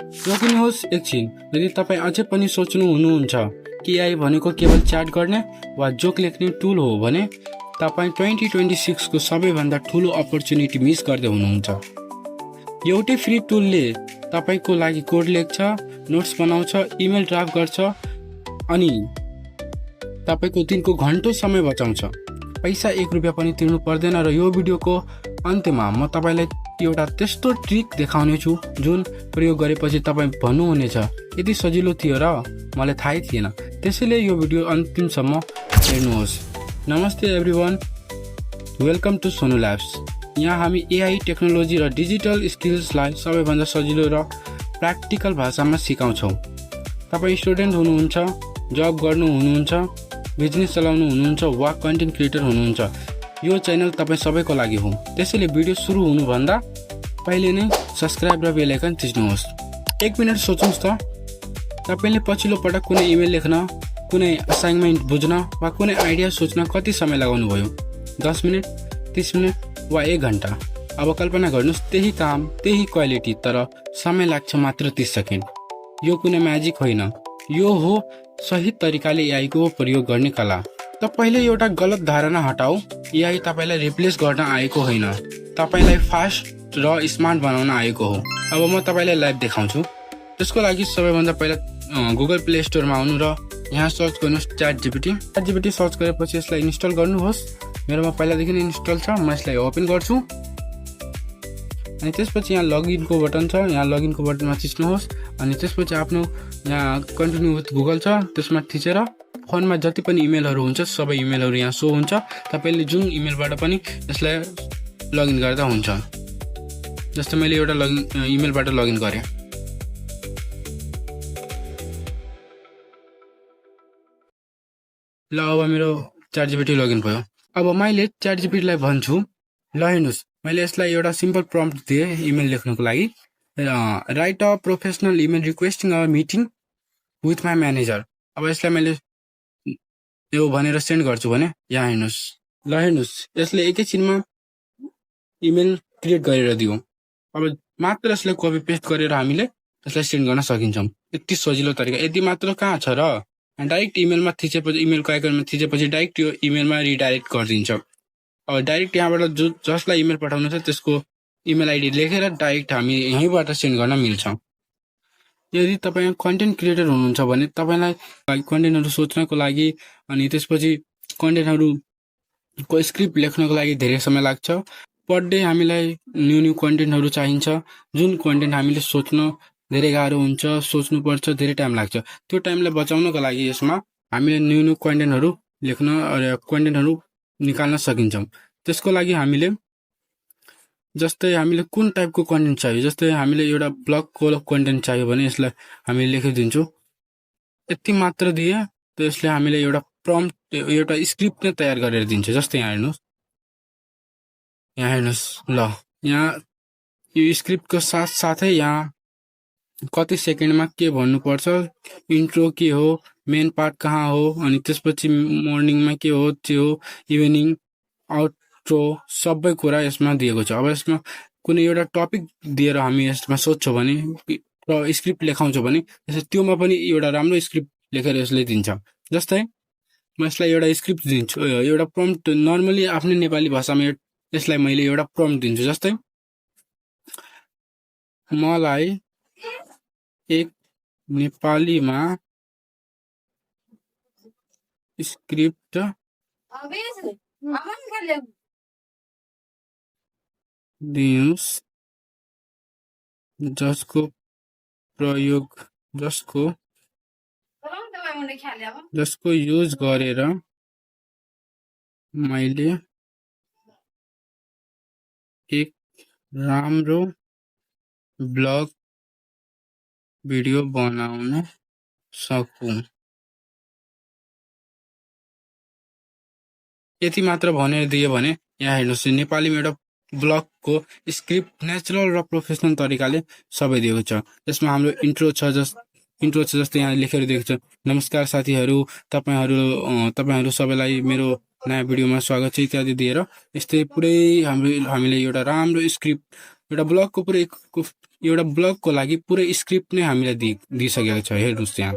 रोकिनुहोस् एकछिन। यदि तपाईँ अझै पनि सोच्नु हुनुहुन्छ कि एआई भनेको केवल च्याट गर्ने वा जोक लेख्ने टुल हो भने तपाईँ 2026 को सबैभन्दा ठुलो अपर्च्युनिटी मिस गर्दै हुनुहुन्छ। एउटै फ्री टुलले तपाईँको लागि कोड लेख्छ, नोट्स बनाउँछ, इमेल ड्राफ्ट गर्छ अनि तपाईँको दिनको घन्टौँ समय बचाउँछ। पैसा 1 रुपियाँ पनि तिर्नु पर्दैन र यो भिडियोको अन्त्यमा म तपाईँलाई एउटा त्यस्तो ट्रिक देखाउने छु जुन प्रयोग गरेपछि तपाईँ भन्नुहुनेछ यति सजिलो थियो र मलाई थाहै थिएन। त्यसैले यो भिडियो अन्तिमसम्म हेर्नुहोस्। नमस्ते everyone, welcome to Sonu labs. यहाँ हामी एआई टेक्नोलोजी र डिजिटल स्किल्सलाई सबैभन्दा सजिलो र प्र्याक्टिकल भाषामा सिकाउँछौँ। तपाईँ स्टुडेन्ट हुनुहुन्छ, जब गर्नु हुनुहुन्छ, बिजनेस चलाउनु हुनुहुन्छ वा कन्टेन्ट क्रिएटर हुनुहुन्छ, यो च्यानल तपाईँ सबैको लागि हो। त्यसैले भिडियो सुरु हुनुभन्दा पहिले नै सब्स्क्राइब र बेल आइकन थिच्नुहोस्। 1 मिनट सोच्नुहोस् त, तपाईँले पछिल्लो पटक कुनै इमेल लेख्न, कुनै असाइनमेन्ट बुझ्न वा कुनै आइडिया सोच्न कति समय लगाउनु भयो? 10 मिनट, 30 मिनट वा 1 घन्टा? अब कल्पना गर्नुहोस्, त्यही काम, त्यही क्वालिटी, तर समय लाग्छ मात्र 30 सेकेन्ड। यो कुनै म्याजिक होइन, यो हो सही तरिकाले एआईको प्रयोग गर्ने कला। त पहिले एउटा गलत धारणा हटाऊ, एआई तपाईँलाई रिप्लेस गर्न आएको होइन, तपाईँलाई फास्ट र स्मार्ट बनाउन आएको हो। अब म तपाईँलाई लाइभ देखाउँछु। त्यसको लागि सबैभन्दा पहिला गुगल प्ले स्टोरमा आउनु र यहाँ सर्च गर्नुहोस् च्याट जिपिटी सर्च गरेपछि यसलाई इन्स्टल गर्नुहोस्। मेरोमा पहिलादेखि नै इन्स्टल छ, म यसलाई ओपन गर्छु अनि त्यसपछि यहाँ लगइनको बटन छ, यहाँ लगइनको बटनमा थिच्नुहोस् अनि त्यसपछि आफ्नो यहाँ कन्टिन्यू विथ गुगल छ त्यसमा थिचेर फोनमा जति पनि इमेलहरू हुन्छ सबै इमेलहरू यहाँ सो हुन्छ। तपाईँले जुन इमेलबाट पनि यसलाई लगइन गर्दा हुन्छ। जस्तै मैले एउटा इमेलबाट लगइन गरेँ। ल अब मेरो च्याट जिपिटी लगइन भयो। अब मैले च्याट जिपिटीलाई भन्छु, ल हेर्नुहोस्, मैले यसलाई एउटा सिम्पल प्रम्प्ट दिएँ इमेल लेख्नको लागि। Right a professional email requesting a meeting with my manager. अब यसलाई मैले यो भनेर सेन्ड गर्छु भने यहाँ हेर्नुहोस्, ल हेर्नुहोस्, यसले एकैछिनमा इमेल क्रिएट गरेर दियो। अब मात्र यसलाई कपी पेस्ट गरेर हामीले यसलाई सेन्ड गर्न सकिन्छौँ। यति सजिलो तरिका। यति मात्र कहाँ छ र, डाइरेक्ट इमेलमा थिचेपछि, इमेलको आइकनमा थिचेपछि डाइरेक्ट यो इमेलमा रिडाइरेक्ट गरिदिन्छ। अब डाइरेक्ट यहाँबाट जसलाई इमेल पठाउनु छ त्यसको इमेल आइडी लेखेर डाइरेक्ट हामी यहीँबाट सेन्ड गर्न मिल्छ। यदि तपाईँ कन्टेन्ट क्रिएटर हुनुहुन्छ भने तपाईँलाई कन्टेन्टहरू सोच्नको लागि अनि त्यसपछि कन्टेन्टहरूको स्क्रिप्ट लेख्नको लागि धेरै समय लाग्छ। पर डे हामीलाई न्यू कन्टेन्टहरू चाहिन्छ। जुन कन्टेन्ट हामीले सोच्न धेरै गाह्रो हुन्छ, सोच्नुपर्छ, धेरै टाइम लाग्छ। त्यो टाइमलाई बचाउनको लागि यसमा हामीले न्यू कन्टेन्टहरू लेख्न, कन्टेन्टहरू निकाल्न सकिन्छौँ। त्यसको लागि हामीले जस्तै हामीले कुन टाइपको कन्टेन्ट चाहियो, जस्तै हामीले एउटा ब्लगको कन्टेन्ट चाहियो भने यसलाई हामीले लेखिदिन्छौँ। यति मात्र दिए त यसले हामीले एउटा प्रम्प्ट, एउटा स्क्रिप्ट नै तयार गरेर दिन्छ। जस्तै यहाँ हेर्नुहोस्, ल यहाँ यो स्क्रिप्टको साथसाथै यहाँ कति सेकेन्डमा के भन्नुपर्छ, इन्ट्रो के हो, मेन पार्ट कहाँ हो, अनि त्यसपछि मर्निङमा के हो, त्यो इभिनिङ, आउट्रो, सबै कुरा यसमा दिएको छ। अब यसमा कुनै एउटा टपिक दिएर हामी यसमा सोध्छौँ भने, स्क्रिप्ट लेखाउँछौँ भने त्योमा पनि एउटा राम्रो स्क्रिप्ट लेखेर यसले दिन्छ। जस्तै म यसलाई एउटा स्क्रिप्ट दिन्छु, एउटा प्रम्प्ट, नर्मली आफ्नै नेपाली भाषामा यसलाई मैले एउटा प्रम्प्ट दिन्छु। जस्तै मलाई एक नेपालीमा स्क्रिप्ट दिनुस् जसको युज गरेर मैले एक राम्रो ब्लग भिडियो बनाउन सकूँ। यति मात्र भनेर दियो भने यहाँ हेर्नुहोस्, नेपालीमा एउटा ब्लगको स्क्रिप्ट नेचुरल र प्रोफेसनल तरिकाले सबै दिएको छ। यसमा हाम्रो इन्ट्रो छ, जस्तै यहाँ लेखेर दिएको छ, नमस्कार साथीहरू, तपाईँहरू सबैलाई मेरो नयाँ भिडियोमा स्वागत छ इत्यादि दिएर यस्तै पुरै हामीले एउटा राम्रो स्क्रिप्ट, एउटा ब्लगको पुरै एउटा ब्लगको लागि पुरै स्क्रिप्ट नै हामीलाई दिइसकेको छ। हेर्नुहोस् यहाँ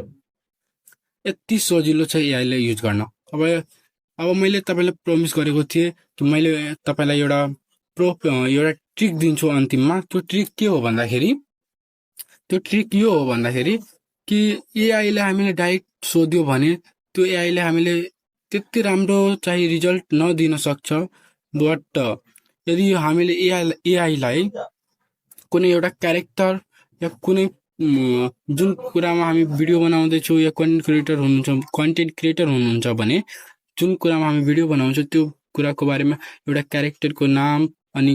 यति सजिलो छ एआईलाई युज गर्न। अब मैले तपाईँलाई प्रमिस गरेको थिएँ कि मैले तपाईँलाई एउटा ट्रिक दिन्छु अन्तिममा। त्यो ट्रिक के हो भन्दाखेरि यो हो भन्दाखेरि कि एआईलाई हामीले डाइरेक्ट सोध्यो भने त्यो एआईले हामीले त्यति राम्रो चाहिँ रिजल्ट नदिन सक्छ। बट यदि हामीले एआईलाई कुनै एउटा क्यारेक्टर या कुनै जुन कुरामा हामी भिडियो बनाउँदैछौँ या कन्टेन्ट क्रिएटर हुनुहुन्छ भने जुन कुरामा हामी भिडियो बनाउँछौँ त्यो कुराको बारेमा एउटा क्यारेक्टरको नाम अनि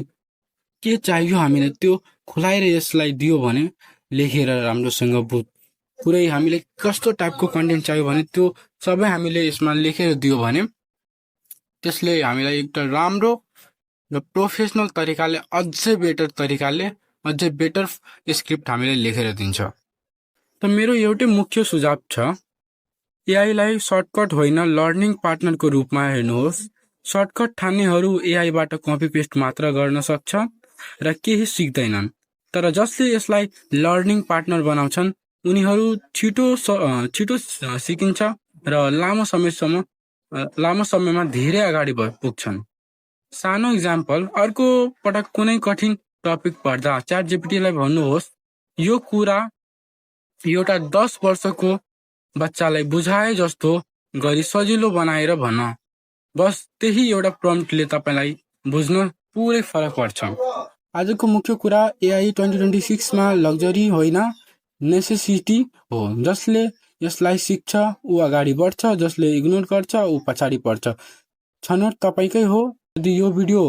के चाहियो हामीले त्यो खुलाएर यसलाई दियो भने लेखेर राम्रोसँग पुरै हामीले कस्तो टाइपको कन्टेन्ट चाहियो भने त्यो सबै हामीले यसमा लेखेर दियो भने त्यसले हामीलाई एउटा राम्रो र प्रोफेसनल तरिकाले अझै बेटर स्क्रिप्ट हामीले लेखेर दिन्छ। त मेरो एउटै मुख्य सुझाव छ, एआईलाई सर्टकट होइन लर्निङ पार्टनरको रूपमा हेर्नुहोस्। सर्टकट ठान्नेहरू एआईबाट कपी पेस्ट मात्र गर्न सक्छ र केही सिक्दैनन्, तर जसले यसलाई लर्निङ पार्टनर बनाउँछन् उनीहरू छिटो सिकिन्छ र लामो समयमा धेरै अगाडि पुग्छन्। सानो इक्जाम्पल, अर्को पटक कुनै कठिन टपिक पढ्दा च्याट जीपीटीलाई भन्नुहोस् यो कुरा एउटा 10 वर्षको बच्चालाई बुझाए जस्तो गरी सजिलो बनाएर भन। बस त्यही एउटा प्रम्प्टले तपाईँलाई बुझ्न पुरै फरक पर्छ। आजको मुख्य कुरा, एआई 2026मा लग्जरी होइन नेसेसिटी हो। जसले यसलाई सिक्छ ऊ अगाडि बढ्छ, जसले इग्नोर गर्छ ऊ पछाडि पर्छ। छनौट तपाईँकै हो। यदि यो भिडियो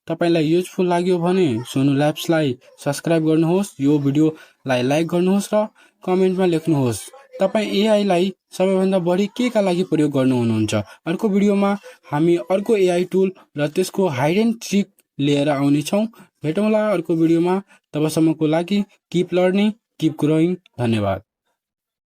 तपाईँलाई युजफुल लाग्यो भने सोनु ल्याब्सलाई सब्सक्राइब गर्नुहोस्, यो भिडियोलाई लाइक गर्नुहोस् र कमेन्टमा लेख्नुहोस् तपाईँ एआईलाई सबैभन्दा बढी के का लागि प्रयोग गर्नुहुन्छ। अर्को भिडियोमा हामी अर्को एआई टुल र त्यसको हाइड एन्ड ट्रिक लिएर आउनेछौँ। भेटौँला अर्को भिडियोमा। तबसम्मको लागि किप लर्निङ, किप ग्रोइङ। धन्यवाद।